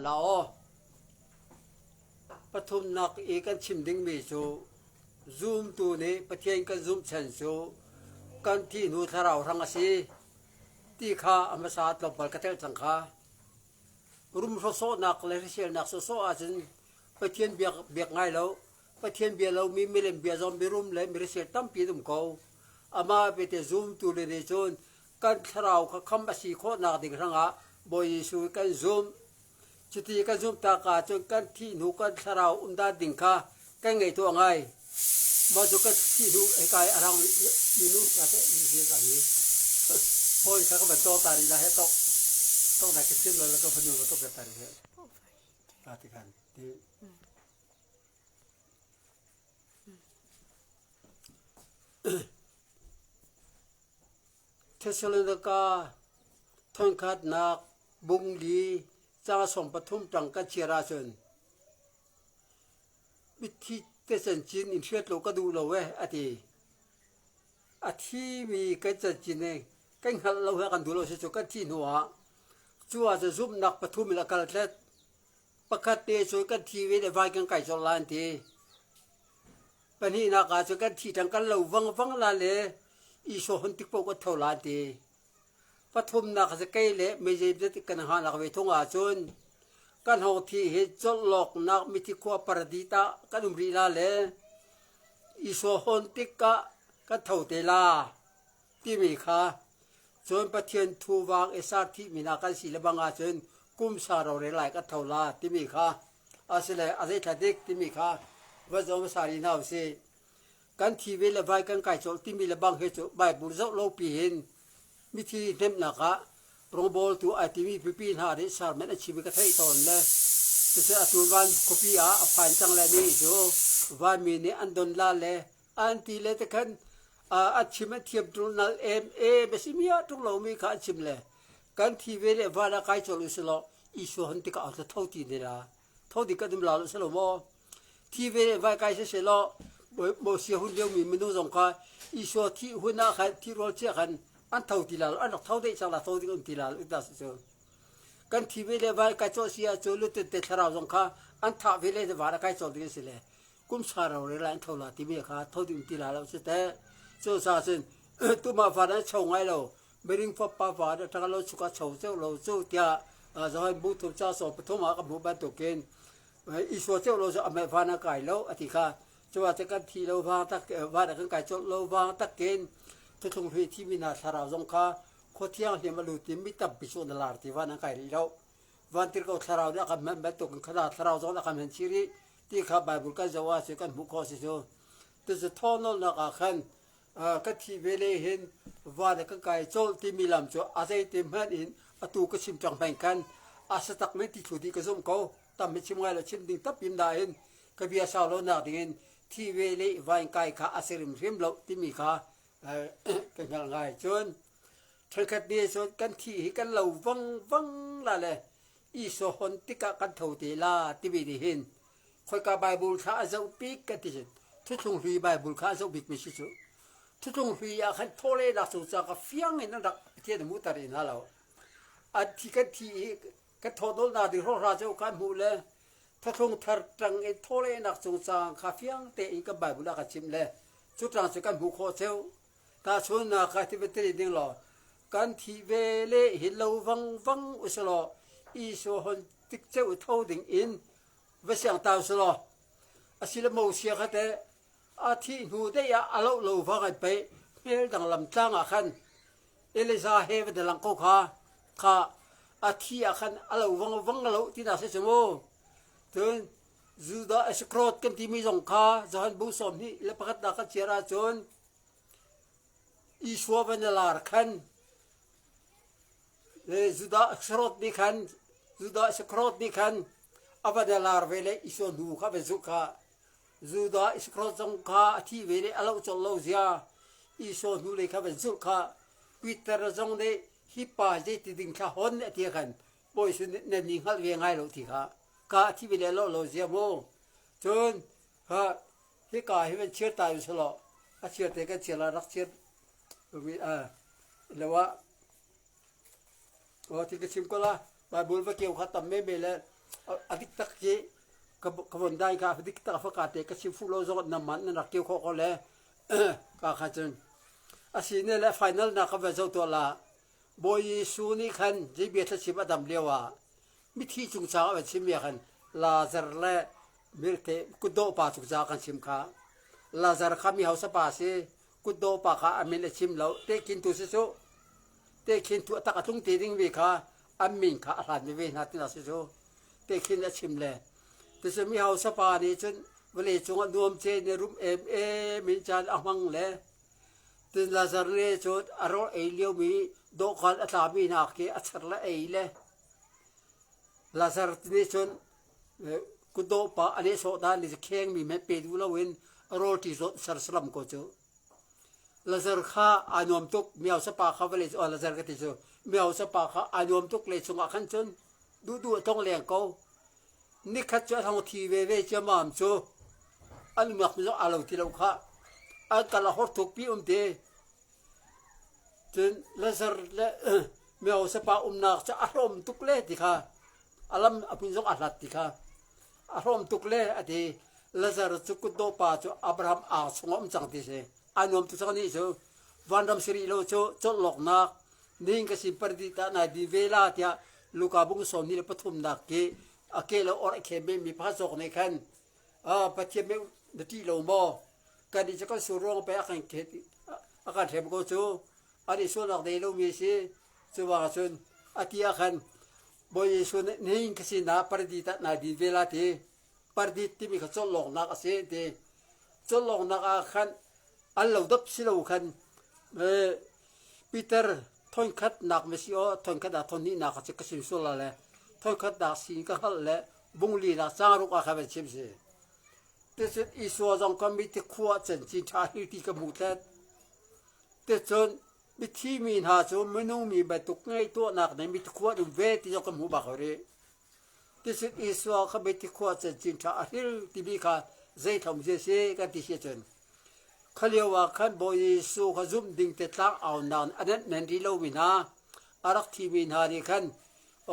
la aw. Pathumnak i kan chim dingmi cu zumtu nih Pathian kan zumh chan cu kan thih hnu thlarau hrang a si ti kha a hmasa tlawmpal ka telh cang kha. Rumro sawhnak le hriselnak sawhsawh ahcun Pathian biak, biak ngai lo. Pathian bia lomi milem bia zong mirum le mirisel tampi an um ko. Amah bete zumtu le nih cun kan thlarau kha kham a si khawhnak ding hrangah Bawi Jesuh kan zumh. Cuti kan zumh tak ahcun kan thih hnu kan thlarau um dan ding kha kan ngei tuah ngai. Mah cu kan thih hnu hika i a rang minu ka te hi ka hi. Phone kha ka van tor ta rih la he tok tok na ka chim lo la ka fanu ka tok ta rih he. Ta ti khan ti. Thesalonika thongkhatnak bungli ca 13 tang kan chiar ahcun mithi te cancin in hriat lo ka duh lo eh a ti. A thimi kan cancin i kan hngalh lo he kan duh lo si cu kan thih hnu ah cu ahcun zumhnak pathum in a kal tlet. Pakhat te cu kan thi ve le vai kan kai colh la an ti. Pahnihnak ah cun kan thi ṭang kan lo vangvang la le Esau hun tik paoh kan tho la an ti. Pathumnak cu kei le meizeimzat kan hngahnak ve thung ahcun kan hong thi hi colhlawknak mithi khua paradis ah kan um rih la le Esau hawn tikah kan tho te la timi kha cun Pathian thu vang i sar thihmi hna kan si le bang ahcun kum sa rorel lai kan tho la timi kha asile a zeithla dik timi kha va zoh hmasa rih hna usih. Kan thi ve le vai kan kai colh timi le bang hi cu Bible zoh lo pi hin mithi hnemhnak ah rawngbawltu ai timi pipi hna nih sermon an chim i ka theih tawn le cucu atu van khuapi ah a phan cang le ni cu vanmi nih an don la le an ti le te khan a chim an thiam ṭung nal em em a si mi ah ṭung lomi kha an chim le kan thi ve le van ah kai colh u si law Isua hun tikah a tho ti ne la tho ding kan um la lo si lo maw thi ve le vai kai si law Mosia hun lio mi minung zong kha Isua thi hun ah khan thi rawl chia khan an tho ti la lo an rak tho deh cang la tho ding um ti la lo ta si cu kan thi ve le vai kai cawh si ah cu luten te thlarau zong kha an thah ve le van a kai cawh ding si le kum sa ro re la an tho la timi kha tho ding ti la lo si te cu sa cun tuma van an cho ngai lo miring fapa van a ṭang lo chuka cho ceu lo cu tiah Johan bu thum ca sawm pathum ah ka hmuh bantukin Isua ceu lo cu amah van a kai lo a ti kha cuah cu kan thi lo vang tak van ah kan kai colh lo vang takin thuthlung hlui thimi hna thlarau zong kha khua thianghlim a lut in mi tampi cu na lar ti van an kai rih lo van tir ko thlarau nih a kan hman bantukin khana thlarau zong a kan hman chih rih ti kha Bible kan zoh ah cu kan hmuh khawh si cu tucu thawhnawlnak ah khan ka thih ve le hin van ah kan kai colh timi lam cu a zeiti hmanh in atu ka chim cang hmanh khan a si tak men ti thlu dih ka zumh ko tam hi chim ngai lo chim ding tampi nain ka bia sau lo nak ding in thi ve le vain kai kha a si hrimhrim lo timi kha ka hngalh ngai cun ṭhenkhat nih cun kan thih hi kan lo vang vang la le Isua hon tikah kan tho te la timi nih hin khoika Bible thla a zoh bik kan ti cun thuthlung hlui Bible kha a zoh bik mi si cu thuthlung hlui ah khan thawhlehnak cungcang kha fiang in an rak Pathian a hmuhter in hna lo an thi kan thi i kan thawhdawlnak ding hrawhra cu kan hmuh le thuthlung thar tang in thawhlehnak cungcang kha fiang tein kan Bible ah kan chim le cu tang cu kan hmuh khawh ceu Tahchunhnak ah ti ding law kan thih ve le hi lo vang vang usalaw Isua hon tik ceu tho ding in va siang ta usalaw asile Mosia kha teh a thih hnu deih ah a loh lo vang an pei hmel danglam tlang ah khan Elijah he va dalang ko kha kha a thi ah khan a lo vang vang a lo tinak si cu mu cun Judah Iscariot kan timi zong kha Johan bu 21 nak kan chiar ahcun Isua van a lar khan Judah Iscariot nih khan Judah Iscariot nih khan a van a lar ve le Isua hnu kha va zulh kha Judah Iscariot zong kha a thi ve le a loh colh lo zia Isua hnu lei kha van zulh kha Peter zong nih hi pa zeiti ding thla hon a ti khan Bawi sin nan ni hngalh ve ngai lo ti kha ka a thi ve le lo lo zia mu cun ha hika hi van chiar ta in selaw a chiar te kan chiar la rak chiar lo ah o ti ka chim ko la Bible va keu kha tam me me le. A dik tak khi ka von dai ka dik tak fa ka te ka chim fuh lo zong nam man nan rak keu khawh ko le ka kha cun a si ne le final na ka va zo to la Bawi Jesuh nih khan zei bia thlachim a dam lio ah mithi cungcang a van chim mi ah khan Lazar le mirte kutdawh pa cungcang kan chim kha. Lazar kha mi hausa pa a si. Kutdawh pa kha a min a chim lo. Tehkhin tu si cu. Tehkhin tu a tak a tlung te ding mi kha an min kha a hlan veve hna tinak si cu. Tehkhin a chim le. Ticu mi hausa pa nih cun vawlei cungah nuam ce ne rum em em in caan a hmang le Cun Lazar nih cun a rawl ei liomi dawhkan a tlami hna khi a char le ei le Lazar nih cun kutdawh pa a nehsawh dan nih khengmi hmanh pe duh loin rawl ṭi zawt sersalam ko cu. Lazar kha aa nuam tuk miausa pa kha vawlei cu Lazar ka ti cu miausa pa kha aa nuam tuk lei chungah khan cun duhduh a tong leng ko. Nikhat cu a thong thi veve ciammam cu an umnak mi zong aa lo ti lo khah. An kal a hor thukpi um ti. Cun Lazar le miosa pa umnak cu a hrawm tuk le ti kha a lam a hmun zong a hlat ti kha a hrawm tuk le a ti. Lazar cu kutdawh pa cu Abraham aa chungah um cang ti si. Aa nuam tuk cang nih cu vanram si rih lo cu cawlhlawknak Nihin ka sin pardi tah nai din ve la tiah Luka bung 23 nak ki a ke lo or a khem mi pakhat zawk nih khan Pathian me na ṭih lo maw? Kan nih cu kan sur ruang pe a kan a kan hrem ko cu an i sualnak nei lomi a si. Cu bangah cun a ti ah khan Bawi Jesuh nih nihin ka sinah pardi tah nai din ve la ti. Pardi timi kha cawlhlawknak a si ti. Cawlhlawknak ah khan an lo dap si lo khan Peter thonkhatnak na si aw thonkhat ah thonhnihnak a si ka sim sual la le thonkhatnak sin ka hngalh le bungli nak changruk ah khan van chim si. Ticun Isua zong kan mithi khua cancin ṭha hi ti ka hmuh tlet. Ticun mithi mi hna cu minung mi bantuk ngaihtuahnak nih mithi khua an um ve ti zong ka hmuh bak rih. Ticun Isua kha mithi khua cancin ṭha a hril timi kha zeithlom zia si kan ti si ahcun Kha lio ah khan Bawi Jesuh kha zumh ding te tlangaunak a nenh rih lomi hna, a rak thimi hna nih khan,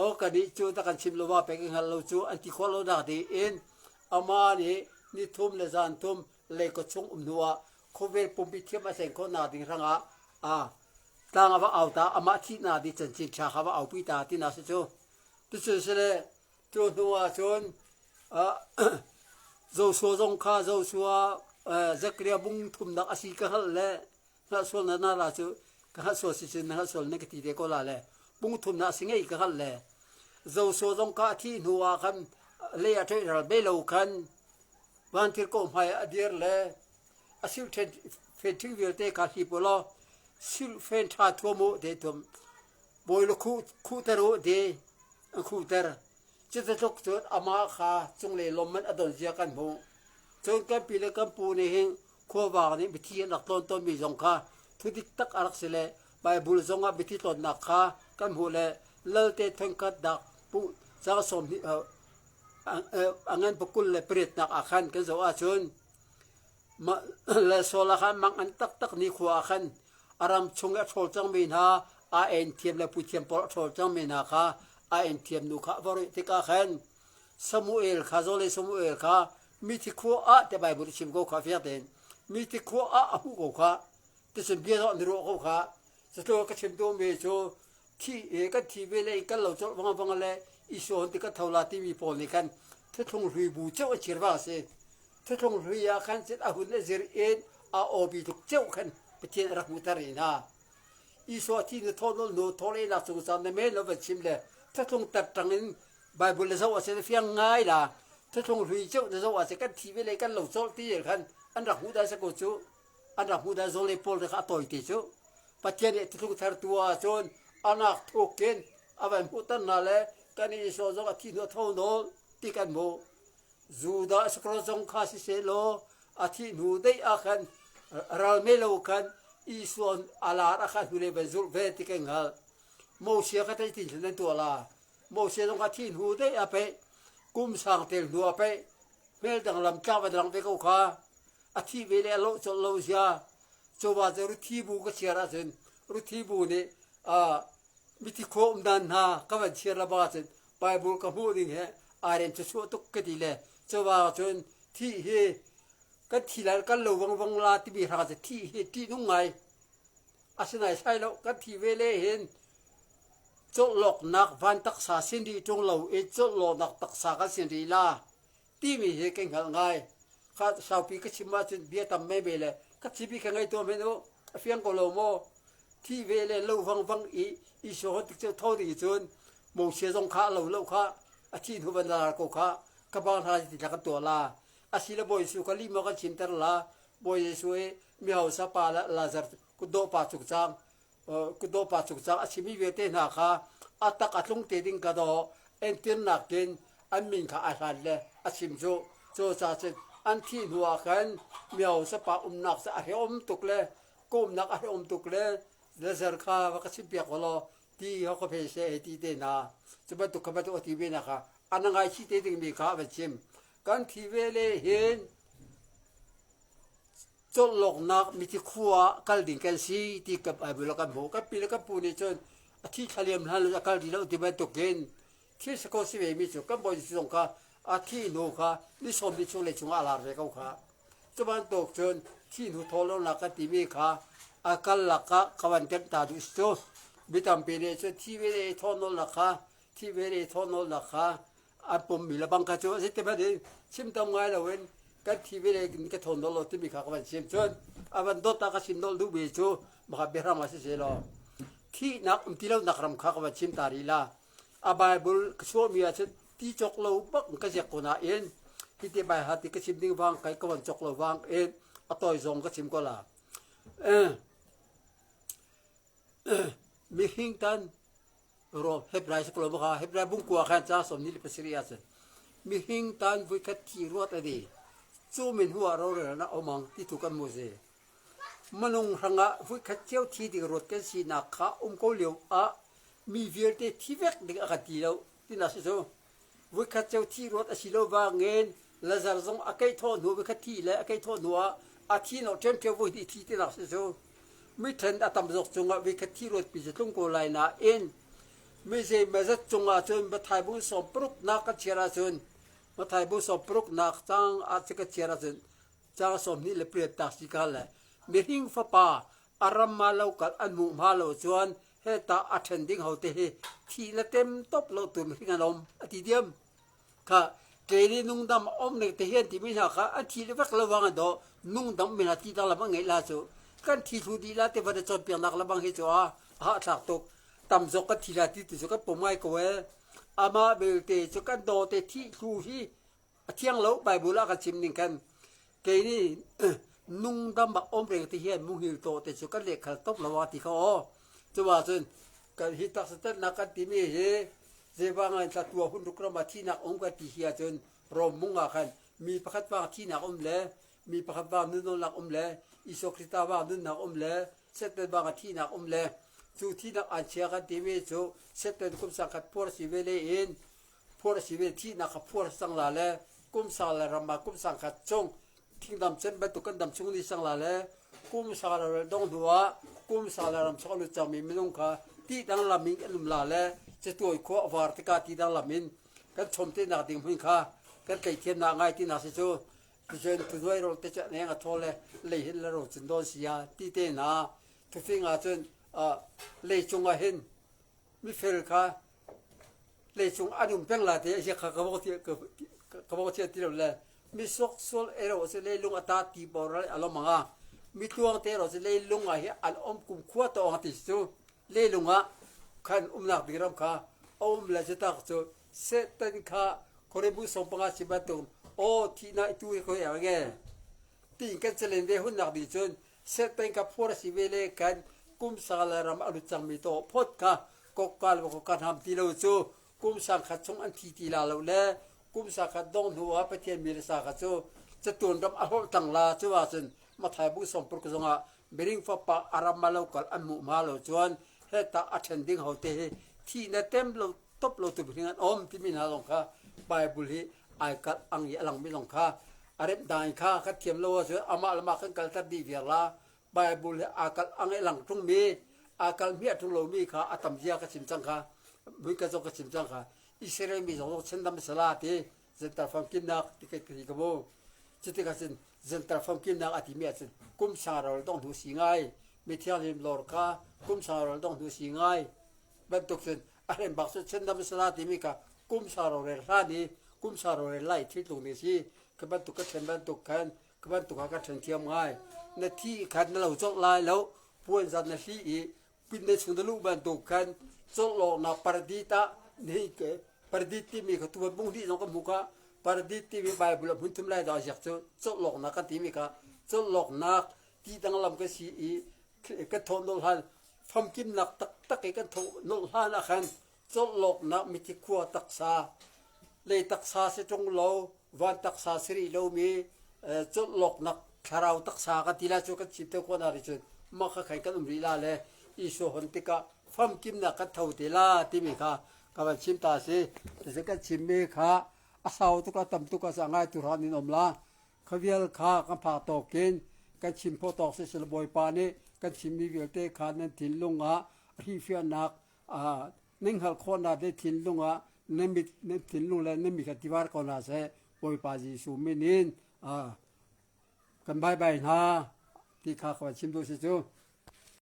aw kannih cu na kan chim lo ma pek i hngal lo cu an ti khawh lonak dingin amah nih ni thum le zan thum leikawt chung um hnuah khuavel pumpi thiam a seng khawhnak ding hrangah a tlang a va au ta, amah thihnak ding cancin ṭha kha va aupi ta tinak si cu. Cucu sile Cu hnu ah cun Joshua zong kha Joshua Zechariah bung thumnak a si ka hngalh le hngalh sual na na la cu ka hngalh sual si cun na hngalh sual na ka ti te ko la le bung thumnak a si ngei ka hngalh le Joshua zong kha a thih hnu ah khan lei ah ṭoih ral be lo khan vantirhkoh hmai a dir le a silṭhen fen vialte kha hlip u law silfen ṭha thuam u te thuam bawi lu khuhter u ti an khuhter. Cutluk cun amah kha cunglei lawmman a don zia kan hmuh. Cun kan pi le kan pu nih hin khuavang nih mithi an rak tlawn tawnmi zong kha thudik tak a rak si le Baibal zongah mithi tlawnnak kha kan hmuh le lalte thenkhat dak pu caang sawm hnih a ngan pakul le pariatnak ah khan kan zoh ahcun le Saul ah khan mang an taktak nikhua ah khan a ram chung i a ṭhawl cangmi hna aa en thiam le puithiam pawl a ṭhawl cangmi hna kha aa en thiam nu kha a va roih tikah khan Samuel kha Zawlei Samuel kha mithi khua ah tiah Baibal a chim ko kha fiang tein mithi khua ah a hmuh ko kha ticun bia zong an i ruah ko kha cucu ka chim duhmi cu thi kan thi ve le kan lo colh vang vang le Isua hun ti kan tho la timi pawl nih khan thuthlung hlui bu ceu an chir va si Thuthlung hlui ah khan cun a hun a zir in a awbi tluk ceu khan Pathian a rak hmuhter rih hna. Isua thi na thawhnawlh hnu thawhlehnak cungcang na men lo van chim le thuthlung terṭang in Baibal na zoh ahcun a fiang ngai la. Thuthlung hlui ceu na zoh ahcun kan thi ve le kan lo colh ti khan an rak hmuh dah si ko cu. An rak hmuh dah zawl le pawl kha a tawi te cu. Pathian nih thuthlung thar tu ahcun anak thuk in a van hmuhter hna le kan Isua zong a thi hnu a tho nawl ti kan hmuh. Judah sakro zong kha sisehlaw a thih hnu deih ah khan ral mei lo khan Isua a lar ah khan hnulei van zulh ve ti kan hngalh. Moses kha zeitin thil nan tuah la? Moses zong kha thih hnu deih ah pei kum sang tel hnu ah pei hmel danglam tlak va dang ve ko kha a thih ve le a lawh colh lo zia. Cuva cu Ruthi bu ka chiar ahcun Ruthi bu nih mithi khua um dan hna ka van chiar la bak ahcun Bible ka hmuh ning he Aa rem chuah tuk ka ti le cuva cun thih hi kan thi lai kan lo vangvang la timi hrang cu thih hi ṭihnung ngai. Asinain sai lo kan thi ve le hin cawlawknak van taksa sin rih ṭung lo i cawlawknak taksa kan sin rih la timi hi ka hngalh ngai. Kha saupi ka chim ahcun bia tam meme le ka chibi ka ngei tuam hen u a fiang ko lo maw? Thi ve le lo vangvang i Isua hon tik cu tho ding cun Moses zong kha a lo lo kha a thi hnu van lar ko kha ka bang hna ti kan tuah la asile Bawi Jesuh kha lih maw kan chimter la Bawi Jesuh i mihausa pa le Lazar kutdawh pa cungcang kutdawh pa cungcang a chimmi vialte hna kha a tak a tlung te ding ka daw entirnak in an min kha a hlan le a chim cu cu ca cun an thih hnu ah khan mihausa pa umnak cu a hreawm tuk le ka umnak a hreawm tuk le Lazar kha va ka chimpiak law ti ho ka phe se ti te hna cu bantuk kha bantuk a ti ve na kha an ngai chi te dingmi kha a va chim kan thi ve le hin cawlawknak mithi khua ah kal ding kan si ti ka Bible ah kan hmuh. Kan pi le kan pu nih cun a thi thlaliam hlan lo a kal dih lo ti bantukin thil si ko si ve mi cu kan bawi Jesuh zong kha a thi hnu kha ni sawm ni chung lei chungah a lar ve ko kha. Cu bantuk cun thi hnu thawlawnak kan timi kha a kal lakah ka van temh ta duh si cu. Mi tampi nih cun thi ve le thawhnawlnak kha thi ve le thawhnawlnak kha an pommi le bang kha cu a si ti hmanh in chim tam ngai loin kan thi ve le ka thawn lo timi kha ka van chim cun a van dawt ah ka chim nolh duhmi cu maka biahram ah siseh law thihnak um ti lonak ram kha ka van chim ta rih la a Bible ka chuahmi ah cun ti cawk lo bak ka ziak ko nain hi te bai ha ti ka chim ding vang kai ka van cawk lo vang in a tawi zong ka chim ko la mihring tan Rom Hebrai si ko lo kha Hebrai bungkua khan ca 27 ah cun mihring tan voikhat thi ruat a di cu min hu ah rorel na omang ti tu kan mu zi manung hrangah voikhat cio thi ding ruat kan sinak kha um ko lio ah mi vialte thi vek ding a kan ti lo tina si cu Voikhat ceu thi ruat a si lo bangin Lazar zong a keih thawh hnu voikhat thi le a keih thawh hnu ah a thi no ṭhiamṭhiam voi hnih thi tinak si cu. Mithen a tam zawk cungah voikhat thi ruat pi cu tlung ko lai nain mi zeimazat cungah cun Matthai bu sawm paruk nak kan chiar ahcun Matthai bu sawm paruk nak cang ah cu kan chiar ahcun cang 28 tak si ka le mihring fapa a ram ma lo kal an hmuh hma lo cun heta a ṭhen ding hote hi thi le tem top lo tu mihring an um a ti diam kha kei nungdam om ning te hian timi hna kha an thi le vek lo wang an do nungdam mi hna ti dang lam an ngeih la cu kan thi thlu dih la te van cawnpiaknak lamang hi cu a ha thlak tuk tam zawk kan thi la ti tu cu kan pom ngai ko e amah belte cu kan do te thi thlu hi A thiang lo Bible ah kan chim ning khan kei nih nungdam ah um reng ti hian muhil tawh te cu kan lehkhal top lo a ti kha aw. Cuba cun kan hi taksa tetnak kan timi hi zeivang in thlatua hun ruk ram ah thihnak um kan ti hi ahcun Rom mung ah khan mi pakhat vang thihnak um le mi pakhat vang nunawlnak um le Isua Krista vang nunnak um le Satan vang ah thihnak um le cu thihnak an chia kan timi cu Satan kum sangkhat phuar si ve le in phuar a si ve thihnak kha phuar cang la le kum sang le ram ah kum sang khat chung thingdam cem bantuk kan dam chung ni sang la le kum sang le dong hnu ah kum sang le ram chung a lut cangmi minung kha ti dang lam in kan um la le catuai khua a var tikah ti dang lam in kan chom te nak ding hmun kha kan tleithiam nak ngai ti nak si cu tucun tunuai ro te cu neng a thaw le lei hin le ro cun dawn si ya ti te na thufing ah cun lei cung ah hin mifel kha leicung an um peng la te a kha ka bok ka bok chia ti lo le mi suaksual ero si leilung ata ti boral alom anga mi tluang te ro si leilung ah hi an om kum khua to ang ti cu leilung ah khan umnak ding ram kha a um le cu tak cu Satan kha Korebu som panga si bantuk o thi na itu hi ko yang nge tin kan chelen ve hun nak di cun Satan ka phur si ve le kan kum sa le ram alu cangmi to phot kha kokkal va kan ham ti lo cu kum sangkhat chung an thi ti la lo le kum sangkhat dong hnu ah Pathian mi le sa kha cu catuan ram a holh tang la cu ahcun Mathai bu som pur zongah miring fapa aram ma lo kal an mu ma lo chuan heta a then ding ho te hi thi na tem lo top lo tu hring an om timi hna zong kha Bible hi ai kal ang i alang mi zong kha arem dai kha ka thiam lo ahcun amah lama kan kal tar dih viar la Bible hi aa kal ang i lang ṭung mi aa kal hmiah ṭung lomi kha a tam zia ka chim cang kha mui ka zong ka chim cang kha. Israel mi zong chandam sala ti Zentar famkimnak ti kai ti ka mu. Cutikah cun Zentar famkimnak a timi ahcun kum sang dong hnu si ngai mi thianghlim lor kha kum sang dong hnu si ngai bantuk cun a hren bak cu chandam sala timi kha kum sang rel hlan i kum sang rel lai thil tlung ni si ka bantuk ka then bantuk khan ka bantuk ha ka then thiam ngai na thi khan na lo cawk lai lo puan zat na hli i pinne chung na luh bantuk khan cawlawknak paradis ah ni paradis timi kha tuan bung dih zong ka hmu ka paradis timi Bible ah hmun thum lai dah ziak cu cawlawknak kan timi kha cawlawknak ti danglam ka si i kan thawh nolh hlan famkimnak taktak i kan thawh nolh hlan ah khan cawlawknak mithi khua taksa lei taksa si ṭung lo van taksa si rih lomi cawlawknak thlarau taksa kan ti lai cu kan chim te ko na ri cun mah kha khan kan um rih la le Isua hon tikah famkimnak kan tho te la timi kha ka van chim ta si si kan chimmi kha a sau tuk a tam tuk a sa ngai tu hran in om la khavial kha kan phak tawkin kan chim pho tawk si sila Bawipa nih kan chimmi vialte kha nan thinlung ah hrifiahnak nan hngalh khawhnak le thinlung ah nan mit nan thinlung le nan mit kha tivar ko hna seh Bawipa Jesuh min in kan bye bye hna ti kha ka van chim duh si cu.